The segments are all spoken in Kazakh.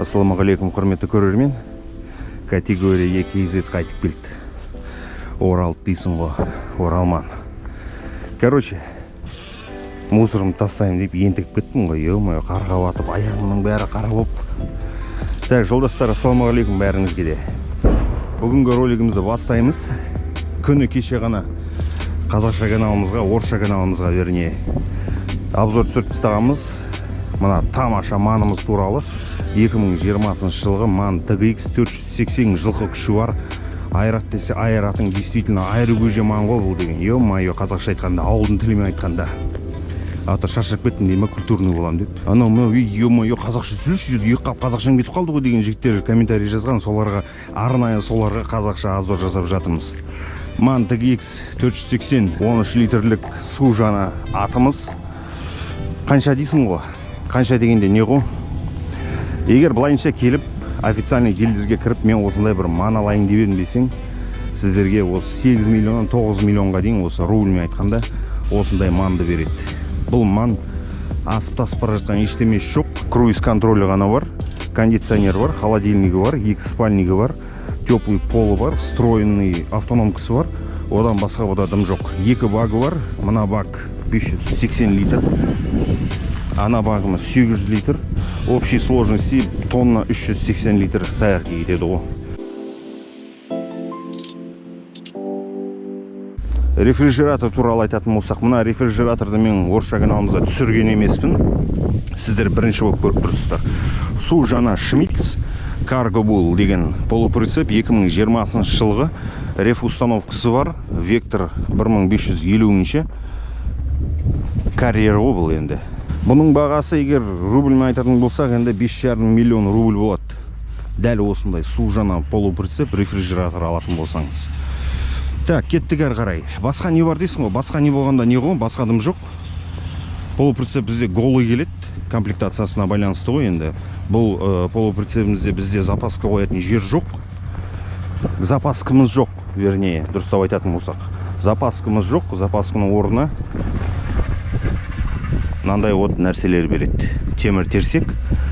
Ассалаумағалейкум, құрметті көрермен. Категория 2 KZ қайтып келді. Оралды дейсің ғой, оралман. Короче, мусорымды тастаймын деп ентігіп кеттім ғой, ё-моё, қарға батып, аяғымның бәрі қара болып. Так, жолдастар, ассалаумағалейкум бәріңізге де. Бүгінгі ролигімізді бастаймыз. Күні кеше ғана қазақша каналымызға, орысша каналымызға, вернее, обзор түсіріп тастағанбыз. Мына тамаша манымыз туралы. 2020 жылғы МАН TGX 480 жылқы күші бар. Айрат десе айратың, действительно айры көже ман ғой бұл деген. Ё-моё, қазақша айтқанда, ауылдың тілімен айтқанда. А то шаршап кеттім дей ма, культурный боламын деп. Анау мынау, ё-моё, қазақша сөйлеші, екі қап қазақшаң кетіп қалды ғой деген жігіттер комментарий жазған, соларға арнайы, соларға қазақша обзор жасап жатырмыз. МАН TGX 480 13 литрлік су жаңа атымыз. Қанша дейсің ғой? Қанша дегенде не ғой? Егер былайынша келіп, официальный дилерге кіріп, мен осындай бір ман алайын деп едім десең, сіздерге осы 8 миллионнан 9 миллионға дейін, осы рубльмен айтқанда, осындай манды береді. Бұл ман асып тасып бара жатқан ештемесі жоқ. Круиз контролі ғана бар, кондиционер бар, холодильнигі бар, екі спальнигі бар, теплый полы бар, встроенный автономкасы бар. Одан басқа бұда дым жоқ. Екі багы бар. Мына бак 580 литр, ана багымыз 800 литр. Общей сложности тонна 380 литр саярки кетеді ғой. Рефрижератор туралы айтатын болсақ, мына рефрижераторды мен орысша каналымызда түсірген емеспін. Сіздер бірінші болып көріп тұрсыздар. Су жаңа Шмидц Каргобул деген полуприцеп, 2020 жылғы, реф установкасы бар, Вектор 1550 карьер ғой бұл енді. Бұның бағасы, егер рубльмен айтатын болсақ, енді 5,5 миллион рубль болады. Дәл осындай су жаңа полуприцеп, рефрижератор алатын болсаңыз. Так, кеттік әрі қарай. Басқа не бар дейсің ғой? Басқа не болғанда не ғой? Басқа дым жоқ. Полуприцеп бізде голый келеді, комплектациясына байланысты ғой енді. Бұл полуприцепімізде бізде запаска қоятын жер жоқ. Запаскамыз жоқ, вернее, дұрыстап айтатын болсақ. Запаскамыз жоқ, запасканың орнына мынандай вот нәрселер береді. Темір терсек,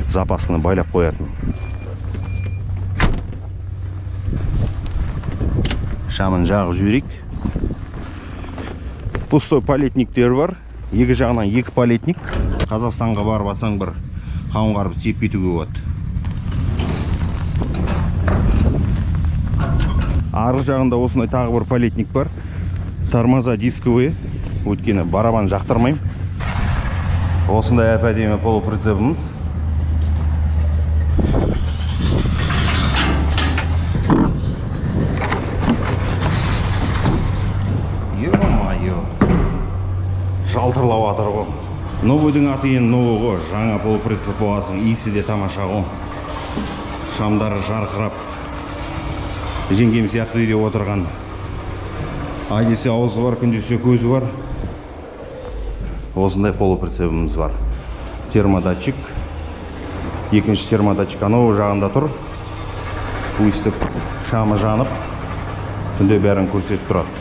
запасканы байлап қоятын. Шамын жағып жіберейік. Пустой палетниктер бар. Екі жағынан екі палетник. Қазақстанға барып атсаң, бір қауын қарбыз тиеп кетуге болады. Арғы жағында осындай тағы бір палетник бар. Тормоза дисковые. Өйткені барабан жақтырмаймын. Осындай әп әдемі полуприцепіміз. Ё-моё. Жалтырлап жатыр ғой. Новыйдың аты енді новый ғой. Жаңа полуприцеп боласың, иісі де тамаша ғой. Шамдары жарқырап. Жеңгем сияқты үйде отырған. Ай десе аузы бар, күн десе көзі бар. Осындай полуприцепіміз бар. Термодатчик. Екінші термодатчик анау жағында тұр. Өйстіп шамы жанып, түнде бәрін көрсетіп тұрады.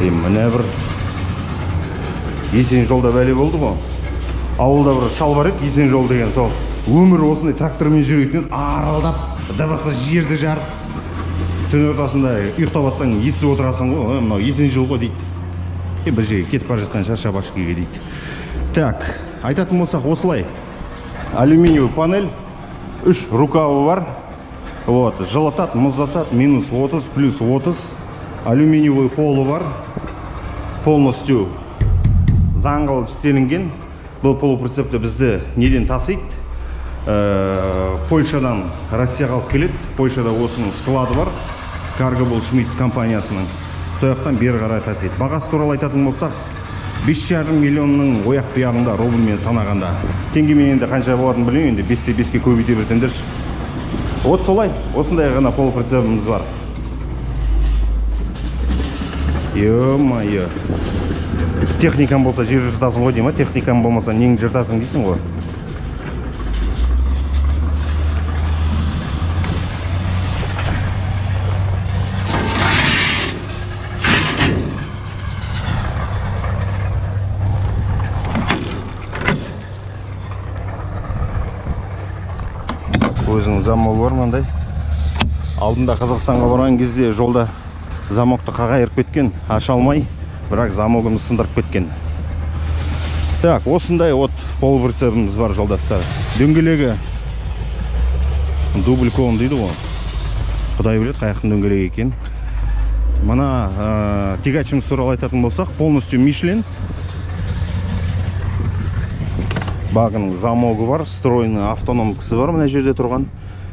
Е, міне бір Есен жолда бәле болды ғой. Ауылда бір шал бар еді, Есен жол деген, сол. Өмірі осындай трактормен жүретін еді, аралдап, дыбысы жерді жарып. Түн ортасында ұйықтап жатсаң, естіп отырасың ғой, «Е, мынау Есен жол ғой» дейді. Е, бір жерге кетіп бара жатқан шығар, шабашкаға дейді. Так, айтатын болсақ осылай. Алюминиевый панель, үш рукавы бар. Вот, жылытады, мұздатады, минус 30, плюс 30. Алюминиевый полы бар. Полностью заң қылып істелінген. Бұл полуприцепті бізді неден тасиды? Польшадан Россияға алып келеді. Польшада осының склады бар. Каргобул Шмидц компаниясының. Сол жақтан бері қарай тасиды. Бағасы туралы айтатын болсақ, 5,5 миллионның ояқ бұяғында рубльмен санағанда. Теңгемен енді қанша болатынын білмеймін, енді 5-те 5-ке көбейте берсеңдерші. Вот солай, осындай ғана полуприцепіміз бар. Ё-моё. Техникам болса жер жыртасың ғой деймін, техникам болмаса неңді жыртасың дейсің ғой. Өзінің замогы бар мынандай. Алдында Қазақстанға барған кезде жолда замокты қағайырып кеткен, аша алмай, бірақ замогымды сындырып кеткен. Так, осындай вот полуприцепіміз бар, жолдастар. Дөңгелегі дубль кон дейді ғой, құдай біледі қай жақтың дөңгелегі екен. Мына тягачымыз туралы айтатын болсақ, полностью Мишлен. Багының замогы бар, встроенный автономкасы бар. Мына жерде тұрған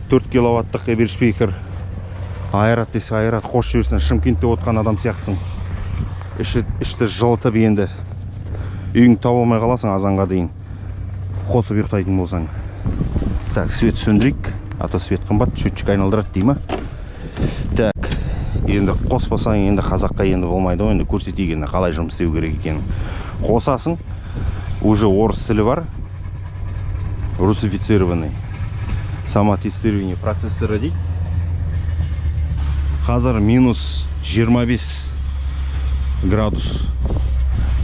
4 киловаттық Эбершпейхер. Айрат десе айрат, қосып жіберсең, Шымкентте отқан адам сияқтысың. Ішті жылытып, енді үйіңді таба алмай қаласың азанға дейін қосып ұйықтайтын болсаң. Так, свет сөндірейік, а то свет қымбат, счетчик айналдырады дей ма. Так, енді қоспасаң, енді қазаққа енді болмайды ғой. Енді көрсетейік енді қалай жұмыс істеу керек екенін. Қосасың, уже орыс тілі бар, русифицированный. Самотестирование процессора дейді. Қазір минус 25 градус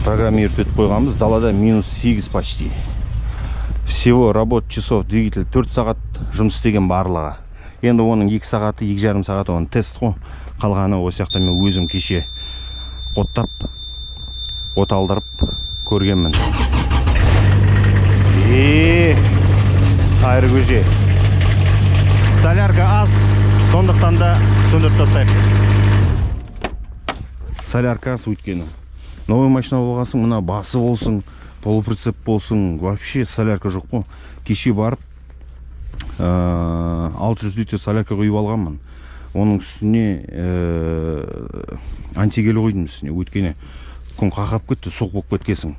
программировать етіп қойғанбыз, далада минус 8 почти. Всего работ часов двигатель 4 сағат жұмыс істеген барлығы. Енді оның 2 сағаты, 2,5 сағаты оның тест қой, қалғаны осы жақта мен өзім кеше оттап, оталдырып көргенмін. Е, қайыр көже, солярка аз, сондықтан да сөндіріп тастайық. Солярка аз, өйткені новый машина болған соң, мына басы болсын, полуприцеп болсын, вообще солярка жоқ қой. Кеше барып 600 литр солярка құйып алғанмын. Оның үстіне антигель құйдым үстіне, өйткені күн қақап кетті, суық болып кеткесін.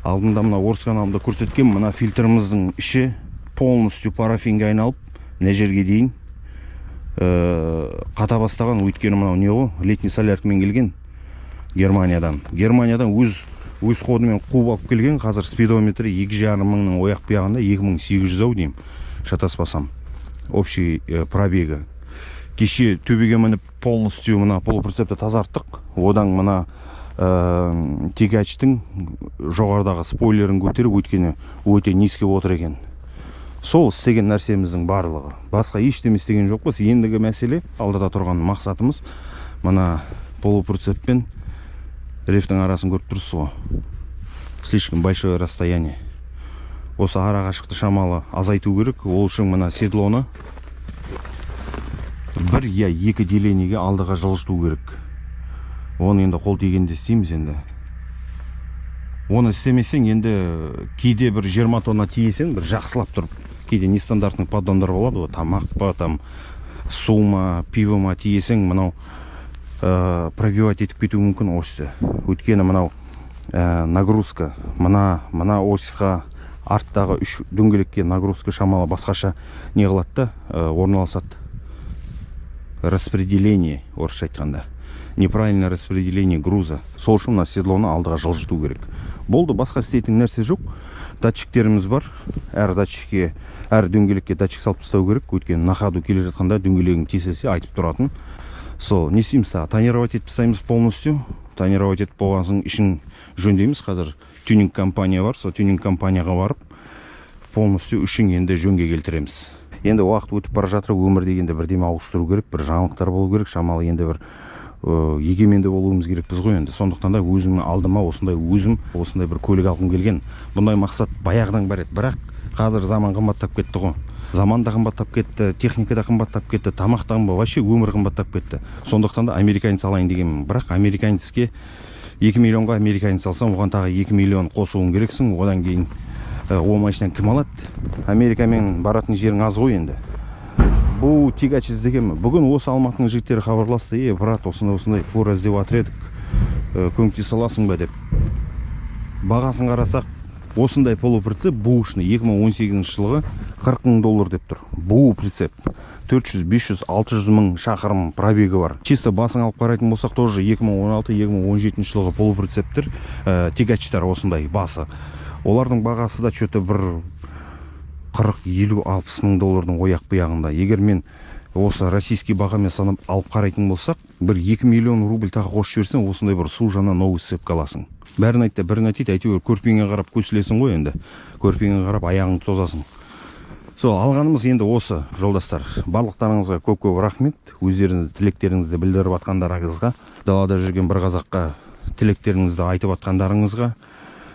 Алдында мына орыс каналымда көрсеткен, мына фильтріміздің іші полностью парафинге айналып, мына жерге дейін қата бастаған. Өйткені мынау не ғой, летний соляркамен келген Германиядан өз ходымен қуып алып келген. Қазір спидометрі 2,5 мыңның ояқ бұяғында, 2800 ау деймін, шатаспасам, общий пробегі. Кеше төбеге мініп, полностью мына полуприцепті тазарттық. Одан мына тягачтың жоғарыдағы спойлерін көтеріп, өйткені өте низкий отыр екен. Сол істеген нәрсеміздің барлығы, басқа ештеме істеген жоқпыз. Ендігі мәселе, алдыда тұрған мақсатымыз, мына полуприцеп пен рефтің арасын көріп тұрсыз ғой, слишком большое расстояние. Осы ара қашықты шамалы азайту керек. Ол үшін мына седлоны бір я екі делениеге алдыға жылжыту керек. Оны енді қол тигенде істейміз. Енді оны істемесең, енді кейде бір 20 тонна тиесең, бір жақсылап тұрып, кейде нестандартный поддондар болады ғой, тамақ па, там су ма, пиво ма тиесең, мынау пробивать етіп кетуі мүмкін осьті. Өйткені мынау нагрузка мына осьқа, арттағы үш дөңгелекке нагрузка шамалы басқаша не қылады да, орналасады. Распределение, орысша айтқанда, неправильное распределение груза. Сол үшін мына седлоны алдыға жылжыту керек болды, басқа істейтін нәрсе жоқ. Датчиктеріміз бар, әр датчикке, әр дөңгелекке датчик салып тастау керек, өйткені на ходу келе жатқанда дөңгелегің тесілсе, айтып тұратын. Сол не істейміз тағы? Тонировать етіп тастаймыз полностью. Тонировать етіп болған соң, ішін жөндейміз. Қазір тюнинг компания бар, сол тюнинг компанияға барып, полностью ішін енді жөнге келтіреміз. Енді уақыт өтіп бара жатыр, өмір дегенде бірдеме ауыстыру керек, бір жаңалықтар болу керек шамалы. Енді бір егеменді болуымыз керекпіз ғой енді. Сондықтан да өзімнің алдыма осындай, өзім осындай бір көлік алғым келген. Бұндай мақсат баяғыдан бар еді, бірақ қазір заман қымбаттап кетті ғой. Заман да қымбаттап кетті, техника да қымбаттап кетті, тамақ та қымбат, вообще өмір қымбаттап кетті. Сондықтан да американец алайын дегенмін. Бірақ американецке, 2 миллионға американец алсам, оған тағы 2 миллион қосуың керексің. Одан кейін ол машинаны кім алады? Америкамен баратын жерің аз ғой енді. Бұл тягач іздегенмін. Бүгін осы Алматының жігіттері хабарласты: «Е, брат, осындай осындай фура іздеп жатыр едік, көмектесе аласың ба?» – деп. Бағасын қарасақ, осындай полуприцеп бэушный 2018 жылғы 40 мың доллар деп тұр. Бу прицеп 400, 500, 600 мың шақырым пробегі бар. Чисто басын алып қарайтын болсақ, тоже 2016-2017 жылғы полуприцептер, тягачтар осындай басы, олардың бағасы да че то бір 40, 50, 60 мың доллардың ояқ бұяғында. Егер мен осы российский бағамен санап алып қарайтын болсақ, бір 2 миллион рубль тағы қосып жіберсең, осындай бір су жаңа новый сцепка аласың. Бәрін айт та, бірін айтады, әйтеуір көрпеңе қарап көсілесің ғой енді, көрпеңе қарап аяғыңды созасың. Сол алғанымыз енді осы, жолдастар. Барлықтарыңызға көп көп рахмет, өздеріңіз тілектеріңізді білдіріп жатқандарыңызға, далада жүрген бір қазаққа тілектеріңізді айтып жатқандарыңызға,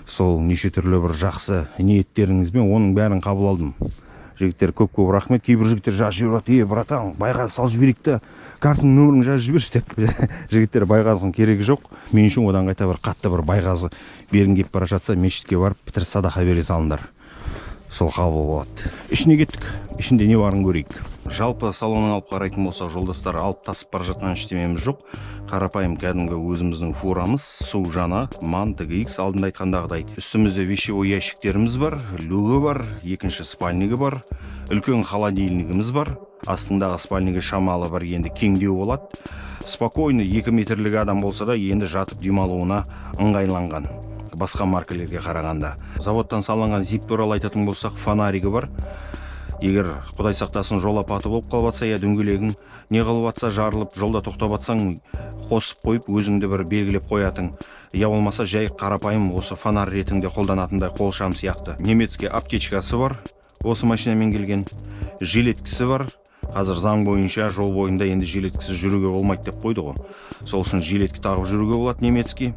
сол неше түрлі бір жақсы ниеттеріңізбен, оның бәрін қабыл алдым, жігіттер. Көп көп рахмет. Кейбір жігіттер жазып жіберіп жатыр: «Е, братан, байғазы салып жіберейік та, картаның нөмірін жазып жіберші», — деп. Жігіттер, байғазының керегі жоқ мен үшін. Одан қайта бір қатты бір байғазы бергің келіп бара жатса, мешітке барып пітір садақа бере салыңдар, сол қабыл болады. Ішіне кеттік, ішінде не барын көрейік. Жалпы салонын алып қарайтын болсақ, жолдастар, алып тасып бара жатқан ештемеміз жоқ. Қарапайым кәдімгі өзіміздің фурамыз, су жаңа МАН TGX, алдында айтқандағыдай. Үстімізде вещевой ящиктеріміз бар, люгі бар, екінші спальнигі бар, үлкен холодильнигіміз бар. Астындағы спальнигі шамалы бір енді кеңдеу болады, спокойно 2 метрлік адам болса да енді жатып демалуына ыңғайланған басқа маркалерге қарағанда. Заводтан салынған зип туралы айтатын болсақ, фонаригі бар. Егер, құдай сақтасын, жол апаты болып қалып жатса, я дөңгелегің не қылып жатса, жарылып, жолда тоқтап жатсаң, қосып қойып, өзіңді бір белгілеп қоятын, я болмаса жай қарапайым осы фонарь ретінде қолданатындай қол шам сияқты. Немецкий аптечкасы бар, осы машинамен келген. Жилеткісі бар. Қазір заң бойынша жол бойында енді жилеткісіз жүруге болмайды деп қойды ғой, сол үшін жилетка тағып жүруге болады. Немецкий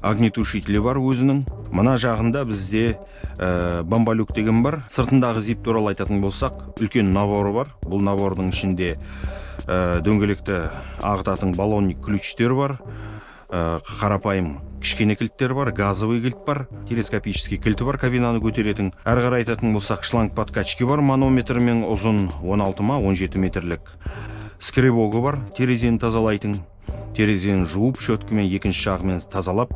огнетушителі бар өзінің. Мына жағында бізде бамбалюк деген бар. Сыртындағы зип туралы айтатын болсақ, үлкен наборы бар. Бұл набордың ішінде дөңгелекті ағытатын баллонник ключтер бар, қарапайым кішкене кілттер бар, газовый кілт бар, телескопический кілті бар кабинаны көтеретін. Әрі қарай айтатын болсақ, шланг подкачки бар, манометрмен, ұзын 16 ма, 17 метрлік. Скребогы бар, терезені тазалайтын, терезені жуып, щеткамен екінші жағымен тазалап,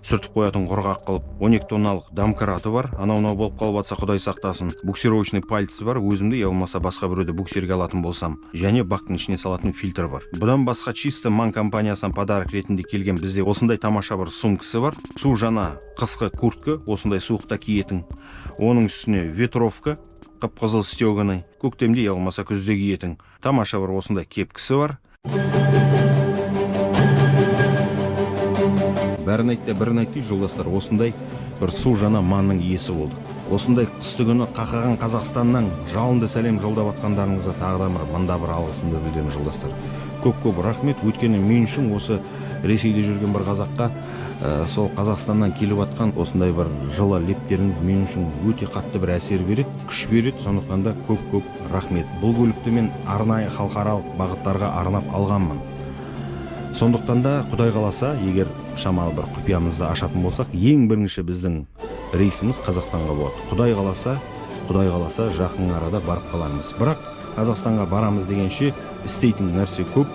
сүртіп қоятын құрғақ қылып. 12 тонналық домкраты бар, анау мынау болып қалып жатса, құдай сақтасын. Буксировочный пальцы бар, өзімді я болмаса басқа біреуді буксирге алатын болсам. Және бактың ішіне салатын фильтр бар. Бұдан басқа чисто МАН компаниясынан подарок ретінде келген бізде осындай тамаша бір сумкасы бар. Су жаңа қысқы куртка, осындай суықта киетін. Оның үстіне ветровка қып қызыл стеганый, көктемде я болмаса күзде киетін. Тамаша бір осындай кепкісі бар. Бәрін айт та, бірін айт дейді, жолдастар. Осындай бір су жаңа МАНның иесі болдық. Осындай қысты күні қақаған Қазақстаннан жалынды сәлем жолдап жатқандарыңызға тағы да бір мында бір алғысымды білдіремін, жолдастар. Көп көп рахмет. Өйткені мен үшін, осы Ресейде жүрген бір қазаққа, сол Қазақстаннан келіп жатқан осындай бір жылы лептеріңіз мен үшін өте қатты бір әсер береді, күш береді. Сондықтан да көп көп рахмет. Бұл көлікті мен арнайы халықаралық бағыттарға арнап алғанмын. Сондықтан да, құдай қаласа, егер шамалы бір құпиямызды ашатын болсақ, ең бірінші біздің рейсіміз Қазақстанға болады. Құдай қаласа, құдай қаласа, жақын арада барып қалармыз. Бірақ Қазақстанға барамыз дегенше істейтін нәрсе көп.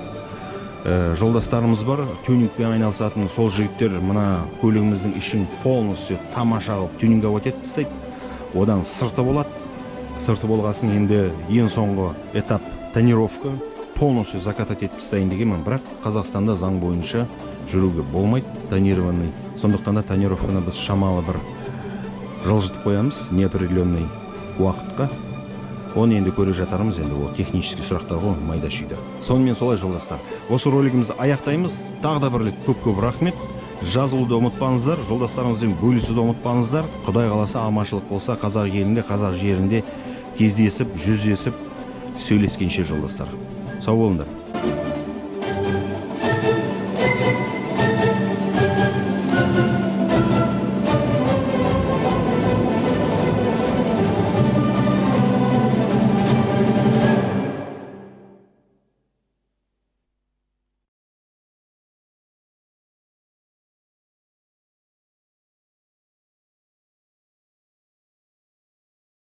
Жолдастарымыз бар тюнингпен айналысатын. Сол жігіттер мына көлігіміздің ішін полностью тамаша қылып тюнинговать етіп тастайды. Одан сырты болады. Сырты болғасын, енді ең соңғы этап тонировка, полностью закатать етіп тастайын дегенмін. Бірақ Қазақстанда заң бойынша жүруге болмайды тонированный. Сондықтан да тонировканы біз шамалы бір жылжытып қоямыз неопределенный уақытқа. Оны енді көре жатармыз. Енді ол технический сұрақтар ғой, майда шүйде. Сонымен солай, жолдастар, осы ролигімізді аяқтаймыз. Тағы да бір рет көп көп рахмет. Жазылуды ұмытпаңыздар, жолдастарыңызбен бөлісуді ұмытпаңыздар. Құдай қаласа, аманшылық болса, қазақ елінде, қазақ жерінде кездесіп, жүздесіп сөйлескенше, жолдастар, сау болыңдар.